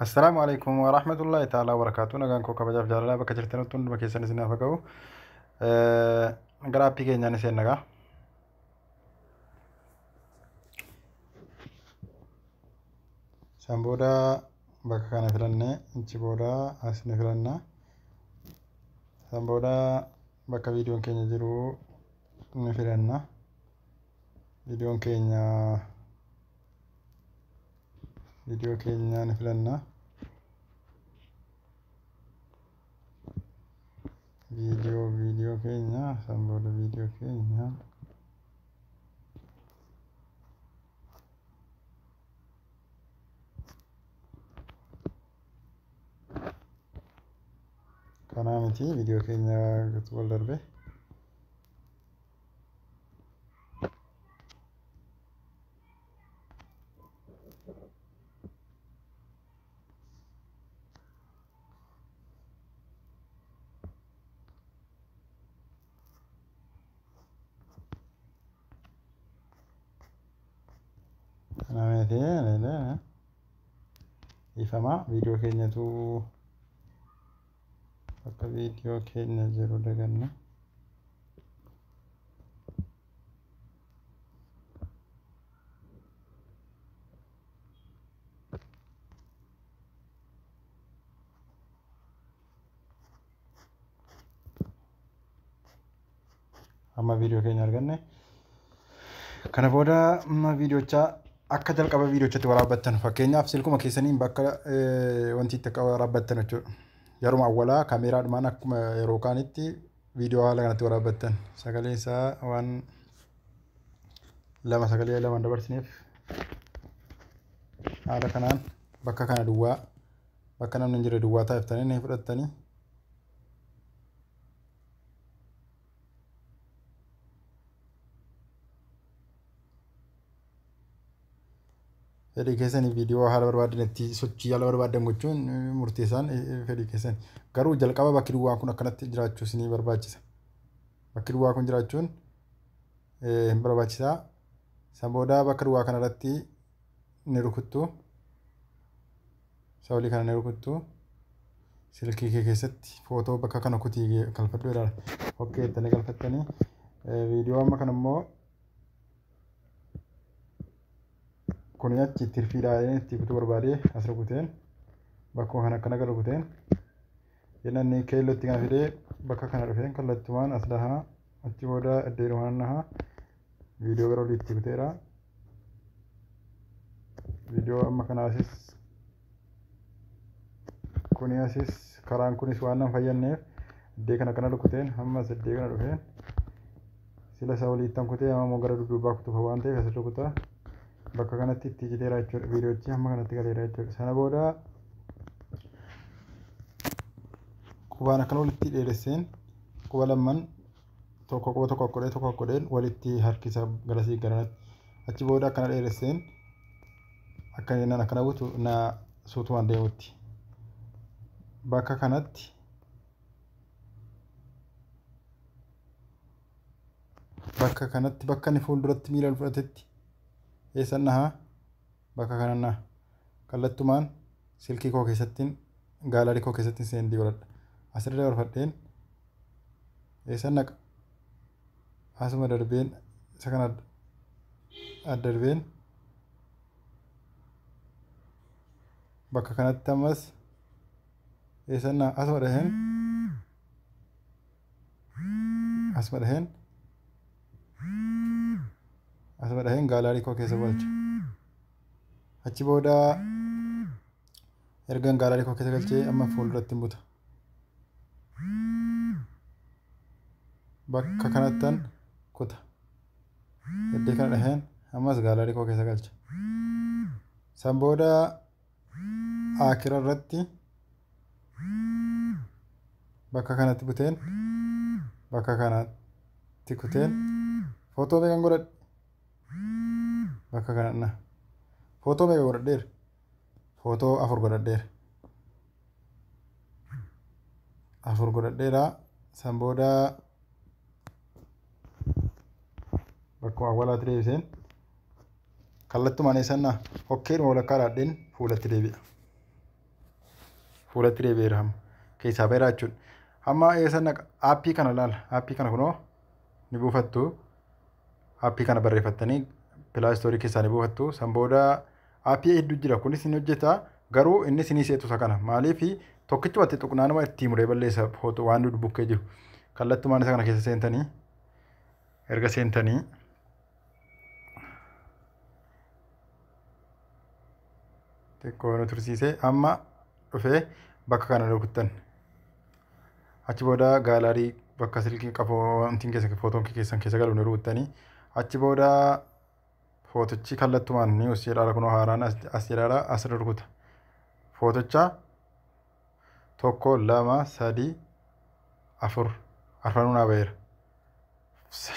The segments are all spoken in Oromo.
Assalaamu alaikum wa rahmatullahi ta'ala wa barakaatuh. Nagaan koo kabajaaf jaalalaa bakka jirtanitti hunduma keessan isinaaf haa ga'u. Gara aappii keenyaan isin nagaa. San booda bakka kana filannee achi booda as ni filanna. San booda bakka viidiyoon keenya jiru ni filanna. Viidiyoon keenya viidiyoo keenya ni filanna. Viidiyoo keenya san booda viidiyoo keenya kanaa miti viidiyoo keenya wal darbe. Kanaa miti ifama viidiyoo keenyatu bakka viidiyoo keenya jiru daganna. Amma viidiyoo keenya arganne. Kana booda amma viidiyochaa akka jalqaba viidiyochatti waraabbattan fakkeenyaaf silkuma keessaniin bakka wanti itti akka waraabbattan jechuudha. Yeruma awwalaa kaameeraadhumaan akkuma yeroo kaanitti viidiyoo haala kanatti waraabbattan. Sagaleen isaa waan lama sagalee lama dabarsineef haala kanaan bakka kana duwwaa bakka namni hin jirre duwwaa taasiftanii ni fudhattanii. Fedhii keessanii viidiyoo haala barbaadanitti sochii haala barbaadan gochuun murteessaan fedhii keessan. Garuu jalqaba bakki duwwaan kun akkanatti jiraachuu isinii barbaachisa. Bakki duwwaa kun jiraachuun hin barbaachisaa. San booda bakka duwwaa kanarratti ni rukuttu. Isa olii kana ni rukuttu. Silkii kee keessatti footoo bakka kana kutii galfadhu jedha. Okay jettanii galfattanii viidiyoo amma kana immoo kuni achi tirfiidhaan itti kutuu barbaade as rukuteen bakkuma kana akkana gara rukuteen jennaan inni keellootti kana fidee bakka kana dhufeen kallattumaan as dhahaa achi booda iddeerumaan dhahaa viidiyoo gara oliitti kuteera. Viidiyoo amma kana asis kuni asis karaan kunis waan nan fayyadneef iddee kana kana rukuteen hammas iddee kana dhufeen sila isa oliittan kutee amma immoo gara dudduubaa kutuuf waan ta'eef as rukuta. Bakka kanatti itti citeera jechuudha. Viidiyoochi hamma kanatti galeera jechuudha. Sana booda qubaan akkana walitti dheeresseen quba lamman tokko quba tokko godhee tokko godheen walitti harkisa garasii garanatti. Achi booda akkana dheeresseen akka inni akkana butu na suutumaan deemutti. Bakka kanatti bakka inni fuulduratti miila ol fudhatetti eessan dhahaa bakka kanan dhaha. Kallattumaan silkii koo keessattiin gaalarii koo keessattiin seendii godhadha. Asirra dabarfadheen eessan dhaqa. Asuma darbeen isa kana addarbeen bakka kanatti ammas eessan dhaha asuma dhaheen asuma dhaheen gaalarii koo keessa galcha. Achi booda ergan gaalarii koo keessa galchee amma fuulduratti hin buta. Bakka kanattan kuta. Iddoo kana dhaheen ammas gaalarii koo keessa galcha. San booda akira irratti bakka kanatti buteen bakka kanatti kuteen footoo meeqan godhadhe? Bakka kana footoo meeqa godhadheera? Footoo 4 godhadheera. 4 godhadheera. San booda bakkuma awwaalaatti deebiseen kallattumaan eessan hokkeedhuma walakkaa dhaadheen fuulatti deebi'a. Fuulatti deebi'eera hamma. Keessaa ba'eera jechuudha. Hamma eessa naqa aappii kana laala. Aappii kana kunoo ni buufattu. Aappii kana barreeffattanii Play Store keessaa ni buufattu. San booda aappii hedduu jira. Kunis ni hojjeta. Garuu inni isinii seetu isa kana. Maaliif tokkichumatti tuqnaanuma itti muree balleessa footoo waan nuti bukkee jiru. Kallattumaan isa kana keessa seentanii erga seentanii xiqqoo nu tursiisee amma dhufee bakka kana rukuttan. Achi booda gallery bakka silkii qafoo wantiin keessa footoon keessan keessa galu ni rukuttanii achi booda footichi kallattumaan ni os jedhaara kunoo haaraan as jedhaara as rukuta. Footicha 1 2 3 4 arfanuu naa ba'eera.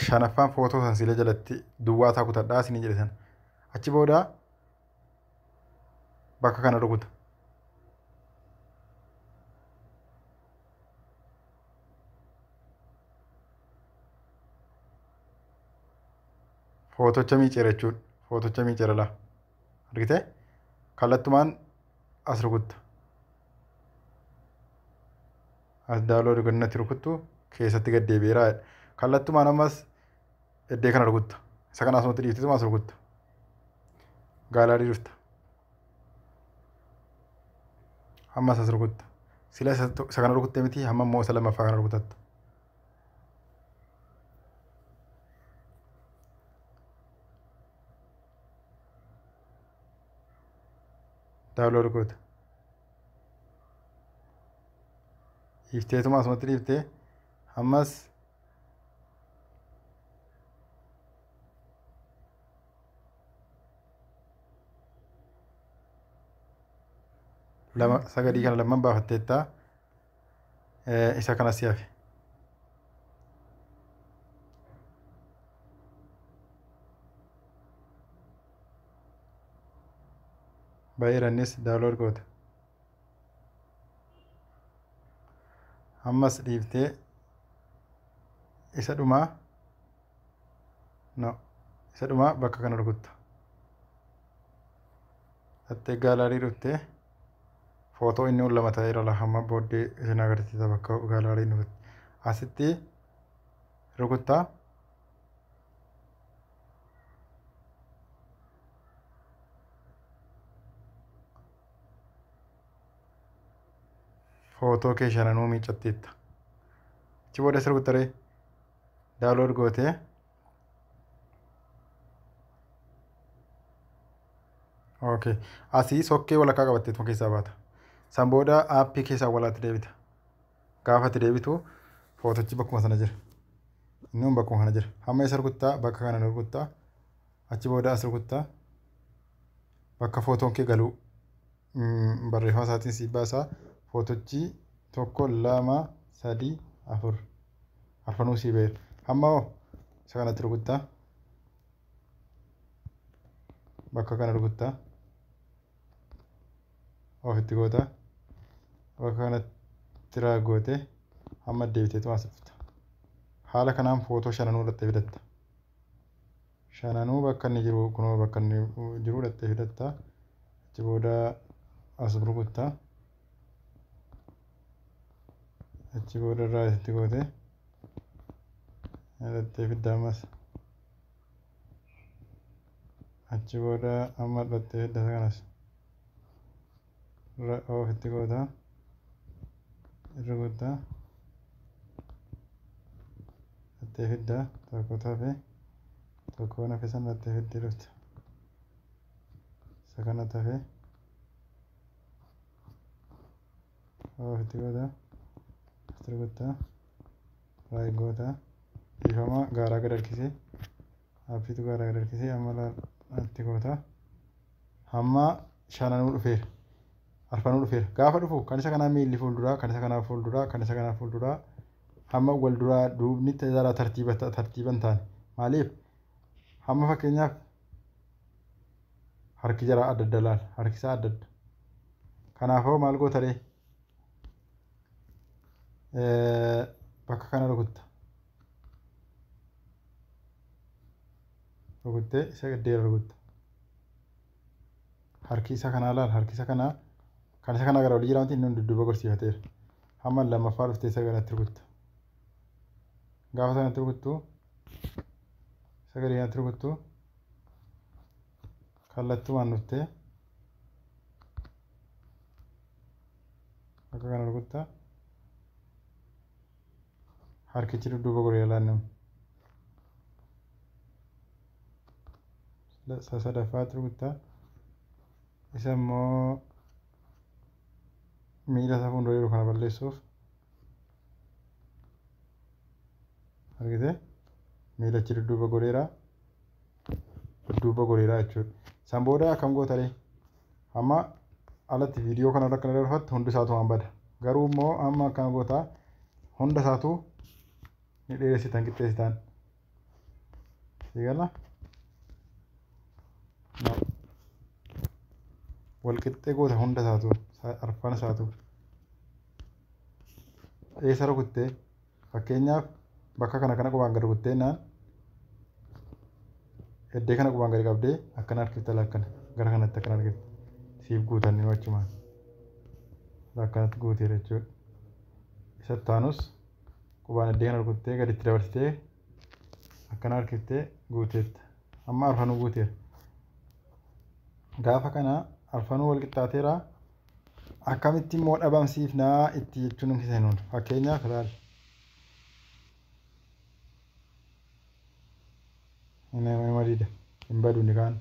Shanaffaan footoo san siila jalatti duwwaa isaa kutadhaa isinii jedhe sana. Achi booda bakka kana rukuta. Footocha miiceera jechuudha. Footocha miiceera laa. Argitee? Kallattumaan as rukutta. As download godhannatti rukuttu keessatti gad deebi'eera. Kallattumaan ammas iddee kana rukutta. Isa kana asumatti dhiifteetuma as rukutta. Gallery dhufta. Ammas as rukutta. Sila isa kana rukuttee miti hamma immoo isa lammaffaa kana rukutatta. Download goota. Dhiifteetuma asumatti dhiiftee ammas lama sagadii kana lamman baafatteetta isa kanas si hafe. Baay'eera innis download goota. Ammas dhiiftee isa dhumaa no isa dhumaa bakka kana rukutta. Dhattee gallery dhuftee footoo inni ol lama ta'eera la hamma booddee isin agarsiisa bakka gallery dhufutti. Asitti rukuttaa. Footoo kee shananuu miiccatteetta. Achi booda isa rukuttaree download gootee okay. Asii sokkee walakkaa qabatteetuma keessaa baata. San booda aappii keessaa walaatti deebita. Gaafa itti deebitu footochi bakkuma sana jira. Inni kun bakkuma kana jira. Hamma isa rukuttaa bakka kana rukuttaa. Achi booda as rukuttaa. Bakka footoon kee galu barreeffama isaatiin siif baasaa. Footochi 1 2 3 4 arfanuu sii ba'eera. Hamma hoo isa kanatti rukuttaa. Bakka kana rukuttaa. Ofitti goota. Bakka kanatti raagoote hamma deebiteetu as dhufta. Haala kanaan footoo shananuu dhattee fidatta. Shananuu bakka inni jiru kunoo bakka inni jiru dhattee fidatta. Achi booda as rukuttaa. Achi booda irraa itti goote dhattee fidda ammas. Achi booda amma dhattee fidda kanas. Ofitti goota. Rukuttaa. Dhattee fidda tokko tafe tokko nafe san dhattee fiddee dhufta. Isa kana tafe ofitti goota. Rukuttaa. Raayit goota. Dhiifama gaaraa gad harkisee aappiitu gaaraa gad harkisee amma itti goota. Hamma shananuu dhufeera. Arfanuu dhufeera. Gaafa dhufu kan isa kanaa miilli fuulduraa, kan isa kanaa fuulduraa, kan isa kanaa fuulduraa hamma wal duraa duubni tajaajila tartiiba tartiiban taane. Maaliif? Hamma fakkeenyaaf harki jaraa adda adda laala. Harki isaa adda adda. Kanaafuu maal goota ree? Bakka kana rukutta. Rukuttee isa gaddeera rukutta. Harki isa kanaa laala. Harki isa kanaa Kan isa kana gara olii jira miti inni dudduuba gorsiifateera. Hamma lammaffaa dhuftee isa kanatti rukutta. Gaafa sanatti rukuttu isa gadi kanatti rukuttu kallattumaan dhuftee akka kana rukutta. Harkichi dudduuba goree laannamu. Isa sadaffaatti rukutta. Isa immoo miila isa fuuldura jiru kana balleessuuf argite miilachi dudduuba goreera jechuudha. San booda akkam goota ree? Amma alatti viidiyoo kana irra kan dabarfattu hundi isaatu waan bada. Garuu immoo amma akkam goota hunda isaatu ni dheeressitan qixxeessitan. Eegala? Wal qixxee goota hunda isaatu arfan isaatu. Eessa rukuttee? Fakkeenyaaf bakka kana kana qubaan gad rukuttee naan eddee kana qubaan gadi qabdee akkana harkifta lakkana gara kanatti akkana harkifta. Siif guutan ni achumaan akkanatti guuteera jechuudha. Isa taanus qubaan eddee kana rukuttee gaditti dabarsitee akkana harkiftee guuteetta. Amma arfanuu guuteera. Gaafa kana arfanuu wal qixxaateera. Akkamitti immoo dhabamsiifnaa itti jechuun hin seenuun fakkeenyaaf ilaali. Inni mariidha. Hin badu inni kaan.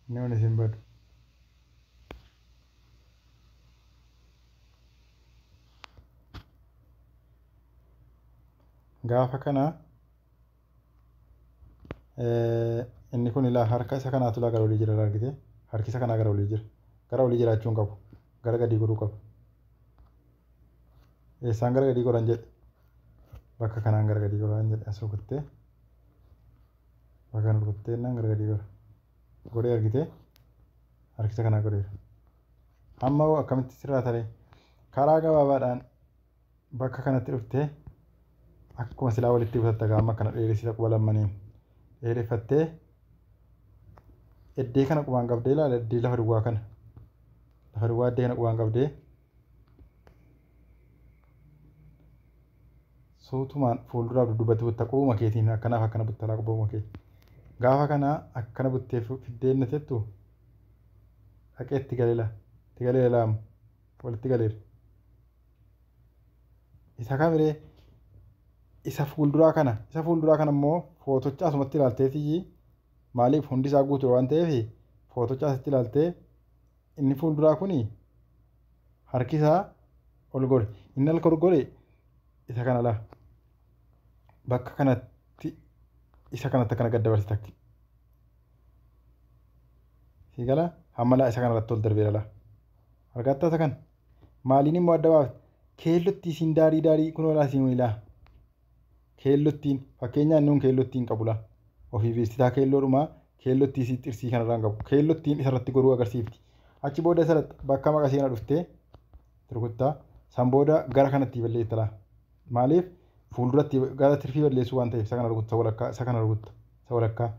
Inni kunis hin badu. Gaafa kana inni kun ilaa harka isa kanaatu ilaa gara olii jira argite. Harki isa kanaa gara olii jira. Gara olii jiraachuu hin qabu. Gara gadii godhuu qaba. Eessaan gara gadii godhan jedhe. Bakka kanaan gara gadii godhan jedhe as rukuttee. Bakka kana rukuttee naan gara gadii godha. Godhee argite harki isa kanaa godheera. Amma hoo akkamitti sirraa taree? Karaa gabaabaadhaan bakka kanatti dhuftee akkuma silaa walitti butatta gaama kana dheeressita quba lamaniin. Dheereffattee eddee kana qubaan qabdee ilaala eddee lafa duwwaa kana. Lafa duwwaa eddee kana qubaan qabdee suutumaan fuulduraa dudduubatti butta qubuma keetiin akkanaaf akkana butta laa qubuma kee. Gaafa kana akkana buttee fiddee inni tettu dhaqee itti galeela. Itti galeela laamu walitti galeera. Isa kamiree isa fuulduraa kana immoo footocha asumatti ilaalteetii maaliif hundi isaa guutuu waan ta'eef footocha asitti ilaaltee inni fuulduraa kuni harki isaa ol gore. Inni ol gore isa kana laa. Bakka kanatti isa kanatti akkana gad dabarsita. Sii gala hamma laa isa kanarratti ol darbeera laa. Argattaa isa kana. Maaliin immoo adda baafte? Keellotti isiin daarii daarii kunoo laa isiin ilaa. Keellottiin fakkeenyaan nuun keellottiin qabu laa. Ofii beeksisaa keelloodhumaa keellottii isii xirsii kanarraa hin qabu. Keellottiin isarratti godhuu agarsiifti. Achi booda isarratti bakka maqasii kana dhuftee rukuttaa san booda gara kanatti balleessa laa. Maaliif fuulduratti gara tirfii balleessuu waan ta'eef isa kana rukutta walakkaa isa kana rukutta isa walakkaa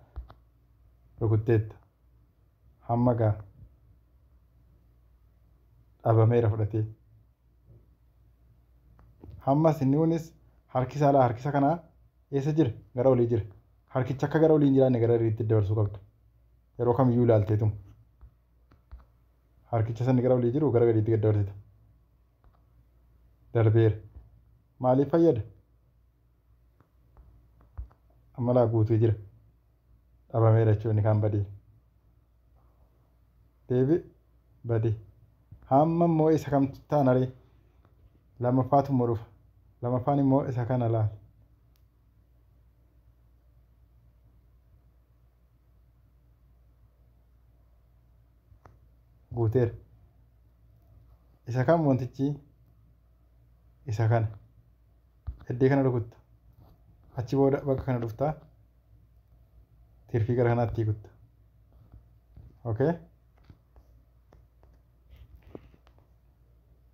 rukutteetta. Hamma gaa dhabameera fudhatee. Hammas inni kunis harki isaa laa harki isa kanaa eessa jira? Gara olii jira. Harkicha akka gara olii hin jiraanne gara gadiitti dabarsuu qabda. Yeroo kamiyyuu ilaalteetum. Harkicha sanni gara olii jiru gara gadiitti gad dabarsita. Darbeera. Maaliif fayyada? Amma laa guutuu jira. Dhabameera jechuun inni kaan badee. Deebi badee. Hamma immoo isa kamtu taana ree? Lammaffaatu immoo dhufa. Lammaffaan immoo isa kana laal. Guuteera. Isa kam wantichi? Isa kana. Eddee kana rukutta. Achi booda bakka kana dhuftaa. Tirfii gara kanaatti kutta. Okay?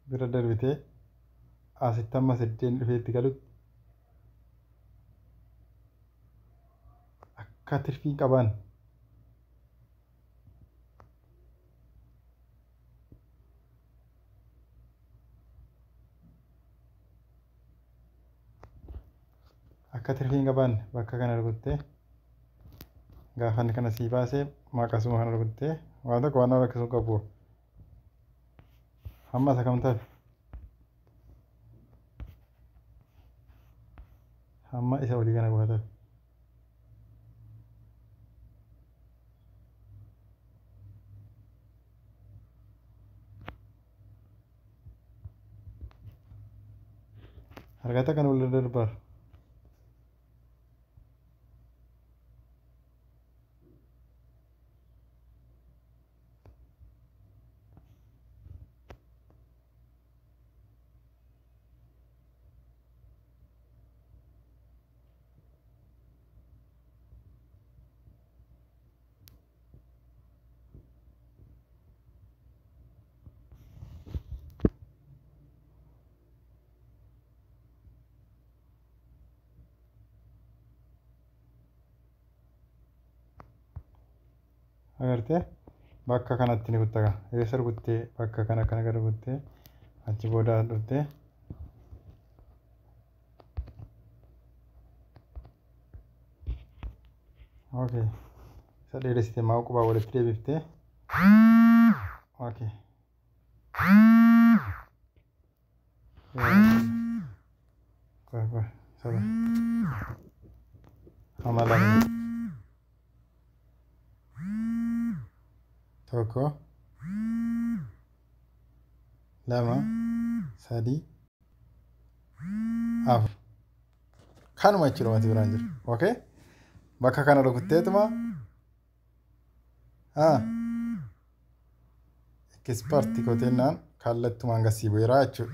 Bira darbitee asitti ammas eddeen dhufee itti galutti akka tirfii qaban Akka tirfii hin qabaanne bakka kana rukuttee gaafa inni kana sii baasee maqasuma kana rukuttee waan tokko waan nama rakkisuu qabu. Hamma isa kam tafe? Hamma isa olii kana qofa tafe. Argata kan wal darbar. Agartee bakka kanatti ni kutta. Eessa rukuttee bakka kana kana gara rukuttee achi booda dhuftee okay. Isa dheeressite maa qubaa walitti deebiftee okay. Qoy qoy saba. Hamma lama. 1 2 3 4 kanuma jechuudha wanti biraan jiru. Okay? Bakka kana rukutteetuma ekspertii koteennaan kallattumaan gasii bu'eeraa jechuudha.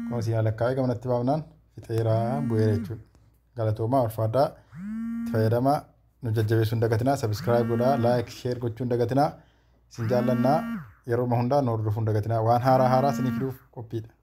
Kun siin lakkaa'ee gamanatti baafnaan fixeeraa bu'eera jechuudha. Galatoomaa ulfaadhaa itti fayyadamaa nu jajjabeessuu hin dagatinaa subscribe godhaa like share gochuu hin dagatinaa isin jaallannaa yeroo hundaa nu hordofuu hin dagatinaa waan haaraa haaraa isinii fiduuf qophiidha.